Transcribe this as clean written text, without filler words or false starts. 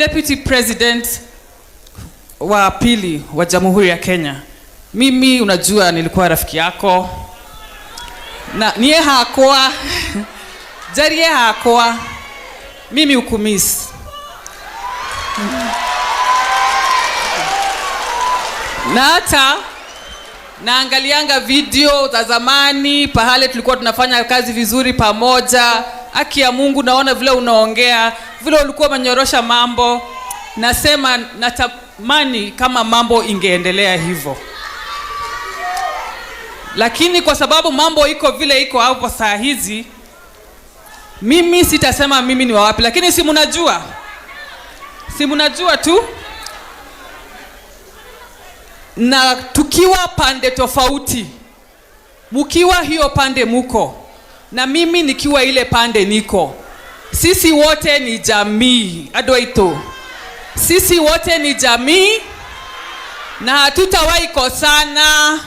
Deputy President wa pili wa Jamhuri ya Kenya, mimi unajua nilikuwa rafiki yako na niye hakwa jarie hakwa mimi ukumiss na hata naangalianga video za zamani pahale tulikuwa tunafanya kazi vizuri pamoja. Haki ya Mungu, naona vile unaongea, vile ulikuwa umenyorosha mambo. Nasema natamani kama mambo ingeendelea hivyo, lakini kwa sababu mambo iko vile iko hapo saa hizi, mimi sitasema mimi ni wa wapi, lakini si mnajua, si mnajua tu na tukiwa pande tofauti, mukiwa hiyo pande muko na mimi nikiwa ile pande niko, sisi wote ni jamii adwaito, sisi wote ni jamii na hatutawahi kosana.